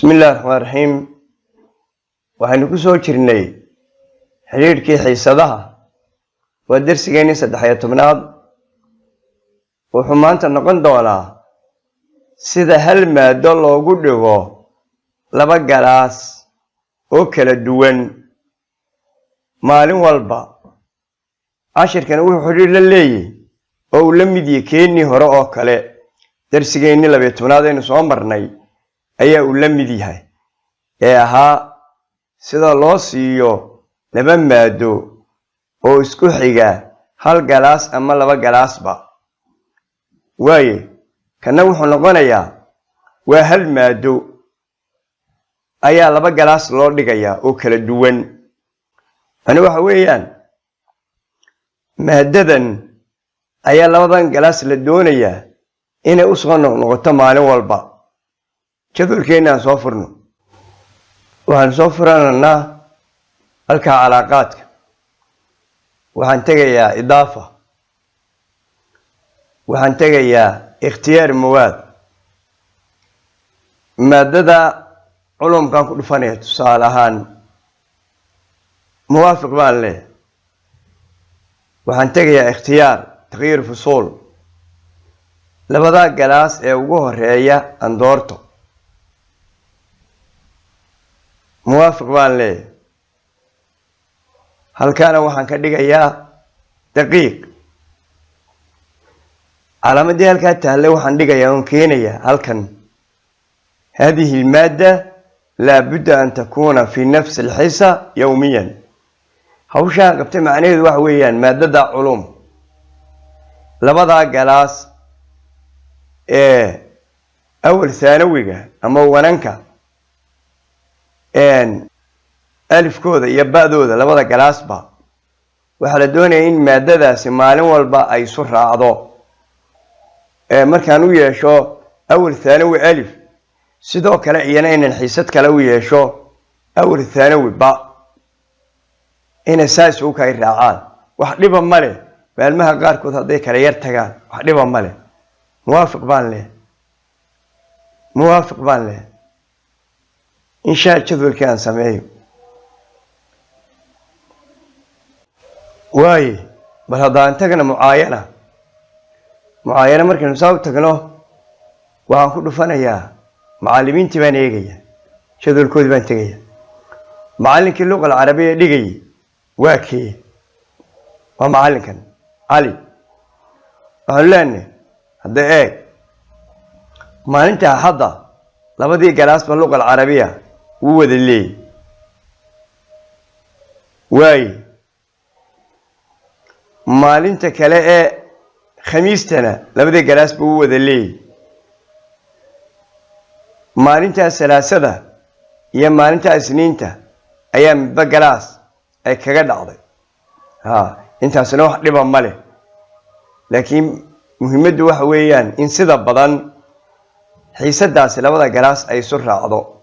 Bismi illahi raxmaan raxiim. Waxaynu ku soo jirnay xidhiidhkii xiisadaha. Waa dersigeennii 13aad. Wuxuu maanta noqon doonaa sida hal maado loogu dhigo laba galaas oo kala duwan maalin walba. Cashirkani wuxuu xidhiidh la leeyahy oo uu la mid yahay keennii hore oo kale. Darsigeennii 12aad aynu soo marnay ayaa uu la mid yahay, ee ahaa sida loo siiyo laba maado oo isku xiga hal galaas ama laba galaasba. Waaye, kana wuxuu noqonayaa waa hal maado ayaa laba galaas loo dhigayaa oo kala duwan. Tani waxa weeyaan maadadan ayaa labadan galaas la doonayaa inay usoo noqnoqoto maalin walba. Jadwalkeenna aan soo furno. Waxaan soo furanaynaa halkaa calaaqaadka. Waxaan tegayaa idaafa, waxaan tegayaa ikhtiyaar mawaad. Maadada culumkaan ku dhufanaya, tusaale ahaan. Muwaafiq baan leh. Waxaan tegayaa ikhtiyaar takyiir fusuul. Labadaa galaas ee ugu horeeya aan doorto. Muwaafiq baan leeyahay. Halkaana waxaan ka dhigayaa daqiiq. Calaamaddii halkaa taallay waxaan dhigayaa oon keenayaa halkan. Hadihi almaadda laabudda an takuuna fi nafsi alxisa yowmiyan. Hawshaan qabtay macnaheedu waxa weeyaan maadada culum labadaa galaas ee awal thaanawiga ama wananka alifkooda iyo ba'dooda, labada galaasba waxaa la doonaya in maadadaasi maalin walba ay isu raacdo. Markaan u yeesho awal thaanawi alif, sidoo kale iyana inaan xiisad kale u yeesho awal thaanawi ba, inay saa isugu kay raacaan. Wax dhiba male maalmaha qaarkood hadday kala yar tagaan, wax dhiba male. Muwaafiq baan leh, muwaafiq baan leh. Inshaa jadwalkii aan sameeyo. Waaye, bal haddaan tagna mucaayana. Mucaayana markaynu saa u tagno, waxaan ku dhufanayaa macallimiintii baan eegaya, jadwalkoodii baan tegaya. Macallinkii luqa alcarabiya dhigayay waa kee? Waa macallinkan Cali. Waxaanu leenahay, hadda eeg, maalinta Axadda labadii galaasba luqa alcarabiya wuu wada leeyay. Waaye, maalinta kale ee Khamiistana labadii galaasba wuu wada leeyay. Maalintaa Salaasada iyo maalinta Isniinta ayaa midba galaas ay kaga dhacday. Ha, intaasina wax dhiba ma leh, laakiin muhiimaddu waxa weeyaan in sida badan xiisadaasi labada galaas ay isu raacdo.